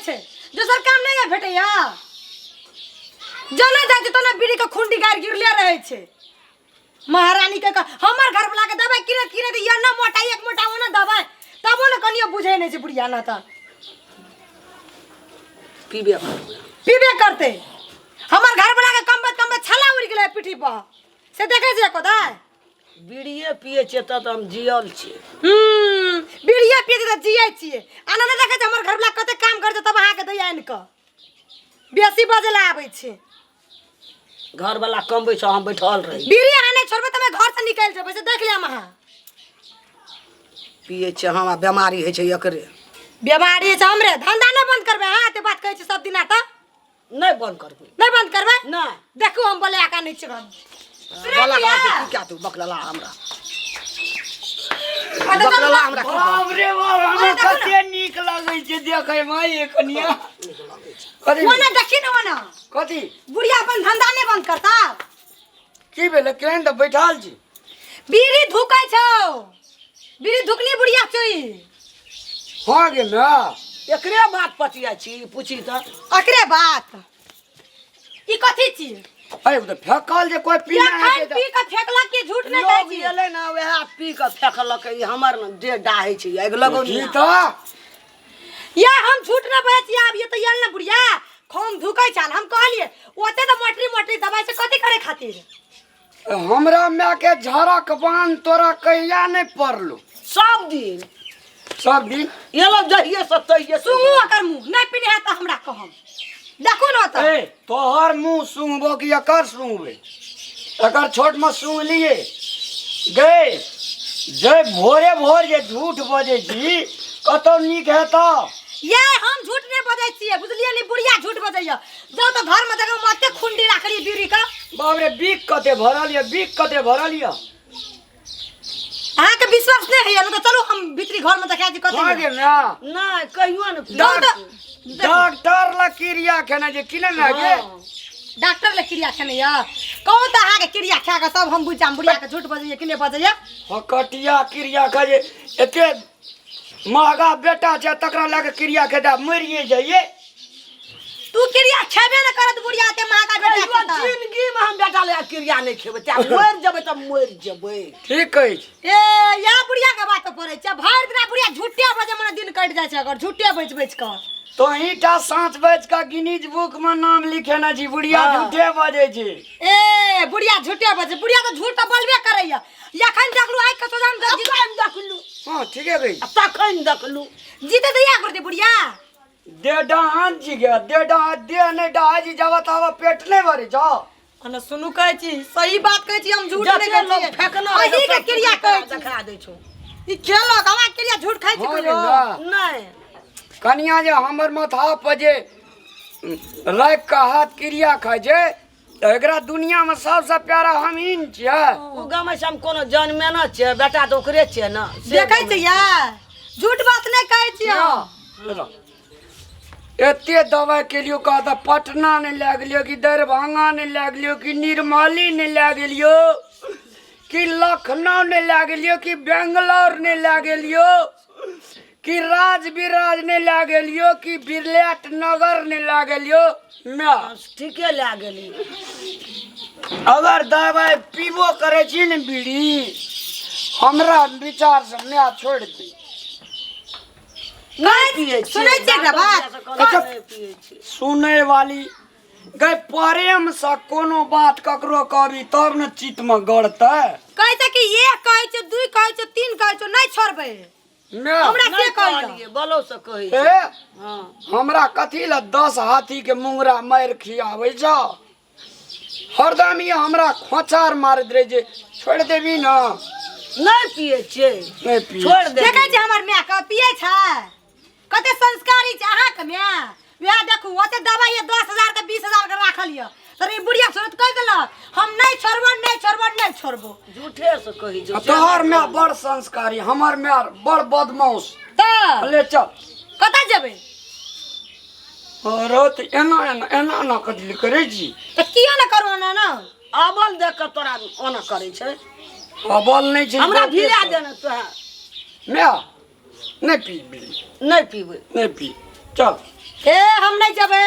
छै दोसर काम नहि ने भेटैया जाना जाइ छै तऽ ने बीड़ी के खुंडी गारि गिरले रहै छै महारानी के हमर घर वाला के दबाई किने किने दिया ना मोटा एक मोटा ओना दबाई तबो ने कनियो बुझै नहि छै बुढ़िया ना तऽ पीबे करबै। पीबे करतै हमर घर वाला के कमबत कमबत छाला उड़ि गेलै पीठी पर से देखै छियै कोदाय बीड़िए पियै छियै तब तऽ हम जियल छियै। बीड़िए पियै छियै तऽ जियै छियै आ नहि देखै छियै हमर घर वाला कते काम करै छै तब अहाँके दैया आनि कऽ बेसी बजै लए आबै छै। घरवला कमबै छै हम बैठल रही। बीड़ी अहाँ नहि छोड़बै तऽ घर से निकलि जेबै से देख लेब अहाँ। पियै छियै हम आ बेमारी होइ छै एकरे। बेमारी छै हमरे धंधा नहि बंद करबै अहाँ एते बात कहै छी सब दिना तऽ। नहि बंद करबै। नहि बंद करबै? नहि। देखू हम बोले आका नहि छियै घर। बोला के की क्या तू बकलला हमरा। बकलला हमरा की बाप रे बाप हमरा कते नीक लगै छै देखै मे ये कनिया। कथी? ओना देखी ने ओना। कथी? बुढ़िया अपन धंधा नहि बंद करता। की भेलै? केहन तऽ बैठल छी। बीड़ी धुकै छौ। बीड़ी धुकनी बुढ़िया छौ ई। हँ गे ना। एकरे बात पतिया छी पूछी तऽ। एकरे बात। ई कथी छी? अरे ओ तऽ फेकल जे कोइ पीना एखन हेतै तऽ पी कऽ फेकलक कि झूठ नहि कहै लोग छी? एलै ने वएह पी कऽ फेकलक ई हमर देह डाहै छै आगि लगौनी। की तऽ? या हम झूठ नहि बजै छी आब ये तऽ आयल ने बुढ़िया खूम धुकै छल हम कहलियै ओते तऽ मोटरी मोटरी दबाइ छै कथी करे खातिर? हमरा माय के झरक बान तोरा कहिया नहि पड़लो? सब दिन। सब दिन? एलो जहिये से तहिये से। सुंगू ओकर मुँह नहि पीने हैत तऽ हमरा कहम। देखू ने ओतऽ। ए तोहर मुँह सुंगबो कि एकर सुंगबे? एकर छोट में सुंगलिए गए जे भोरे भोर जे झूठ बजै छी कतौ नीक हेतौ? ये हम झूठ नहि बजै छियै बुझलियै ने बुढ़िया झूठ बजैया। जाउ तऽ घर में देखो मते खुंडी राखलियै बीड़ी का। बाप रे बीक कते भरल यऽ बीक कते भरल यऽ। अहाँके विश्वास नहि होइया ने तऽ चलू हम भीतरी घर में देखा दी कते हँ यऽ। गे माय। नहि कहियो ने जाउ तऽ डॉक्टर लग क्रिया खेने जे कि ने गे? डॉक्टर लग क्रिया खेने यऽ? कहू तऽ अहाँके क्रिया खा कऽ तब हम बुझि जाम बुढ़िया के झूठ बजैया कि नहि बजैया। हँ कटिया क्रिया खा जे एते महगा बेटा छै तकरा लए कऽ क्रिया खेता मरिए जाइए। तू क्रिया खेबे ने करत बुढ़िया ते महगा बेटा कहियो छै तऽ। जिंदगी में हम बेटा लए क्रिया नहि खेबै तें मरि जेबै तऽ मरि जेबै। ठीक अछि। ए या बुढ़िया के बात पड़ै छै भरि दिना बुढ़िया झूठे बजै मने दिन कटि जाइ छै अगर झूठे बचि बचि कऽ। तोही टा साँच बाजि कऽ गिनीज बुक में नाम लिखेने छी बुढ़िया झूठे बजै छै। ए बुढ़िया झूठे बजै बुढ़िया तऽ झूठ तऽ बोलबे करैया। एखन देखलू आँखि के सोझामे जब जीते तखन देखलू। हँ ठीके कहै छी। आ तखन देखलू। जीते तऽ इएह करतै बुढ़िया। दे डहान जी गे दे डहान दे नहि डहान जी जाबत ताबत पेट नहि भरै छौ। अने सुनू कहै छी सही बात कहै छी हम झूठ नहि जते कहै लोग छी। फेकना अही के क्रिया कहै छी। देखा दै छौ। ई खेलक हमरा क्रिया झूठ खाइ छी हँ कहियो? रे ना। नहि। कनिया जे हमर माथा पर जे राखि कऽ हाथ क्रिया खाइ छै तऽ एकरा दुनिया में सबसँ प्यारा हम ही ने छियै। ओ गमै छै हम कोनो जनमे न छियै बेटा तऽ ओकरे छियै ने। से देखै गमै छियै झूठ बात नहि कहै छियै हम। एते दवाइ केलियो कह तऽ पटना नहि लए गेलियो कि दरभंगा नहि लए गेलियो कि निर्मली नहि लए गेलियो कि लखनऊ नहि लए गेलियो कि बेंगलौर नहि लए गेलियो कि राजविराज नहि लए गेलियो कि बिरलेट नगर नहि लए गेलियो। माय ठीके लए गेली। अगर दवाइ पीबो करै छी ने बीड़ी हमरा विचार से माय छोड़ि दे। नहि पियै छियै। सुनै छियै एकरा बात? डॉक्टर भैया से कहलक नहि पियै छियै। सुनै वाली गै प्रेम से कोनो बात ककरो कहबी तब ने चित्त में गड़तै। कहै छै कि एक कहै छै दू कहै छै तीन कहै छै नहि छोड़बै। माय, हमरा से नहि कहै कहलियै, बलो से कहै छै। ए, हँ। हमरा कथी लए 10 हाथी के मुंगरा मारि खियाबै छौ? हरदम ई हमरा खोचार मारैत रहै छै छोड़ि देबी ने। नहि पियै छियै। नहि पियै। छोड़ि देबी। देखै छियै हमर माय के पियै छै कते संस्कारी छै अहाँके माय। वएह देखू ओते दबाइ यऽ 10,000 के 20,000 के राखल यऽ तर ई बुढ़िया छोड़त कहि देलक हम नहि छोड़बो नहि छोड़बो नहि छोड़बो। झूठे से कहै छै। तोहर माय बड़ संस्कारी हमर माय बड़ बदमाश। तऽ ले चल। कतऽ जेबै? अरे तऽ एना एना एना एना कथी लए करै छी? तऽ किया ने करू एना ने? अबल देख कऽ तोरा ओना करै छै। अबल नहि छै। हमरा गपे भिड़ा सभ। देने तोरा। माय नहि पी बीड़ी। नहि पीबै। नहि पी चल। ए हम नहि जेबै,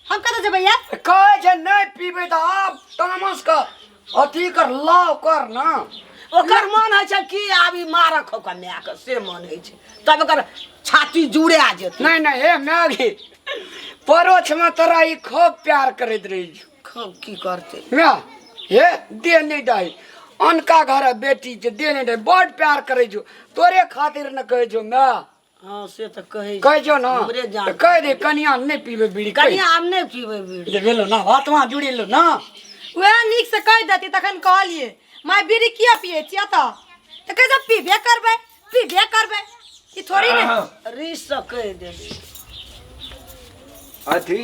हम कतऽ जेबै यार? कहै छै नहि पीबै तऽ आब तामस कर अथी कर लाव कर ना। ओकर मन होइ छै कि आब ई मारक ओकर मायके, से मन होइ छै, तब ओकर छाती जुड़ा जेतै। नहीं नहीं, हे माय परोक्ष में तोरा ई खूब प्यार करैत रही छौ। खूब की करतै माय? हे दे नहीं डाही, अनका घर बेटी छै, दे नहीं डाही, बड़ प्यार करै छौ, तोरे खातिर न कहै छौ माय। हाँ से तऽ कहै कहै छौ ना, हमरे जान। तऽ कहि दे कनिया नहीं पीबै बीड़ी, कहि। कनिया आब नहि पीबै बीड़ी। जे भेलो ना, आत्मा जुड़ेलो ना। वएह नीक से कहि देती तखन कहलिए माय बीड़ी किया पिए छियै तऽ कहै छै पीबे करबै पीबे करबै, ई थोड़ी ने। रीस से कहि देली। अथी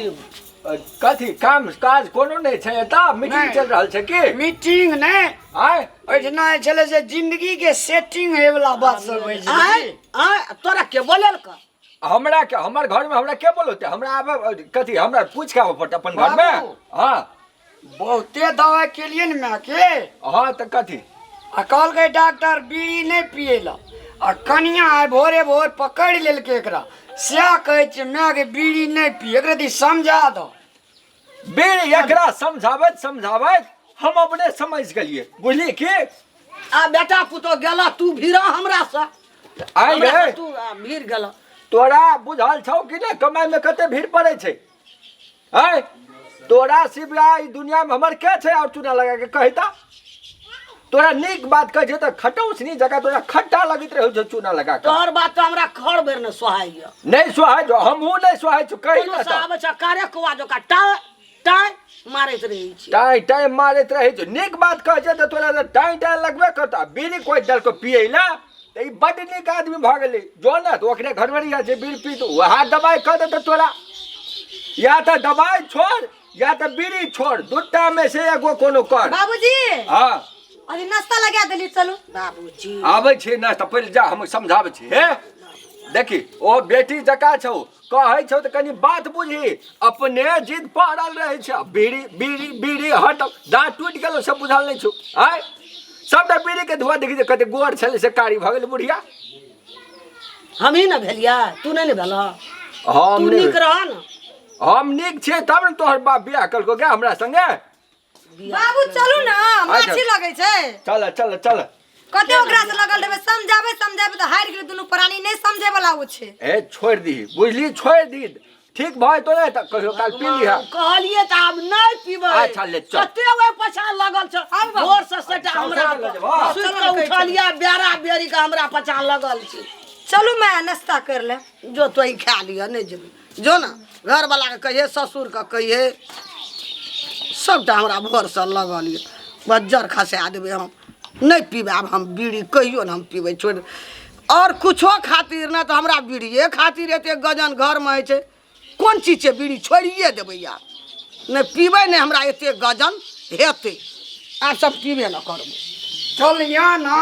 कथी काम काज कोनो नहि छै एतऽ? मीटिंग नहि। चलि रहल छै की? मीटिंग नहि, आय ओहिठिना जे छलै से जिंदगी के सेटिंग होय वाला बात सब होइ छै। आय आय, तोरा के बोलेलक? हमरा के हमर घर में हमरा के बोलौते? हमरा आबे कथी हमरा पूछ के आबे पड़तै अपन घर में? बाबू। हाँ बहुते दवाइ केलियै ने माय के। हाँ तऽ कथी? आ कहलकै डॉक्टर बीड़ी नहि पियै ला, आ कनिया आइ भोरे भोर पकड़ि लेलकै एकरा, सएह कहै छियै माय के बीड़ी नहि पियै, एकरा दी समझा दो। बीड़ी एकरा समझाबैत समझाबैत हम अपने समझ गेलियै, बुझलियै की? आ बेटा पुतोह गेल, तू भीड़ हमरा से आइ हमरा गे से तू भीड़ गेल। तोरा बुझल छौ कि नहि कमाइ में कते भीड़ पड़ै छै? आय तोरा सिवा ई दुनिया में हमर के छै और चूना लगा के कहता? तोरा नीक बात कहै छै तऽ खटौस नी जकाँ तोरा खट्टा लगैत रहै छौ चूना लगा के। तोहर बात तऽ हमरा खर बेर ने सोहाइए। नहि सोहाय छौ, हमहूँ नहि सोहाय छौ, कही कोनो ने से तऽ। आबै छै कारे कौआ जकाँ टाय टाय मारैत रहै छी। टाय टाय मारैत रहै छौ, नीक बात कहै छै तऽ तोरा तऽ टाय टाय लगबे करतौ। आ बीड़ी कोइ देलकौ पियै लए तऽ ई बड्ड नीक आदमी भऽ गेलै, जो ने तऽ ओकरे घरमे रहिया जे बीड़ी पी तऽ वएह दबाइ कऽ देतौ तोरा। या तऽ दबाइ छोड़ या तऽ बीड़ी छोड़, दूटा में से एगो कोनो कर। बाबूजी। हाँ। अभी नाश्ता लगा देली, चलू। बाबूजी। आबै छी नाश्ता, पहिले जा हम समझाबै छी। हे देखी ओ बेटी जकाँ छौ, कहै छौ तऽ कनि बात बुझी, अपने जिद पड़ल रहै छै बीड़ी बीड़ी बीड़ी हरदम, दाँत टूटि गेलौ से बुझल नहि छौ। आँय सबटा बीड़ी के धुआं देखी जे कते गोर छलै से कारी भऽ गेलै बुढ़िया। हमही ने भेलियै, तू नहि ने भेलह। हम तू नहि नीक रह ने। हम नीक छियै तब ने तोहर बाप बियाह कलको गे हमरा संगे। बाबू चलू ना, माछी लगै छै। चल चल चल। कते ओकरा से लगल रहबै, समझाबै समझाबै तऽ हारि गेलै दुनू प्राणी, नहि समझे वाला ओ छै। ए छोड़ि दीही, बुझली, छोड़ि दीही, ठीक भऽ जेतौ ने तऽ कहियो काल पी लीहऽ। कहलियै तऽ आब नहि पीबै। अच्छा, ले चल। कते ओहि पाछा लगल छ, आब बाबू। भोर से सटा हमरा चल, चल, चल, सुति कऽ उठलियै, बेरा बेरी के हमरा पाछा लगल छै। चलू माय नाश्ता कर ले। जो तोही खा लिअ, नहि जेबै, जो ने घरवला के कहिए, ससुर के कहिए, सबटा हमरा भोर से लगल यऽ, बज्जर खसा देबै। हम नहि पीबै आब, हम बीड़ी कहियो ने हम पीबै छोड़ि, आओर कुछो खातिर ने तऽ हमरा बीड़िए खातिर एते गजन घरमे होइ छै। कोन चीज छै, बीड़ी छोड़िए देबै यार, नहि पीबै, नहि हमरा एते गजन हेतै, आब सब पीबे ने करबै। चल या ना।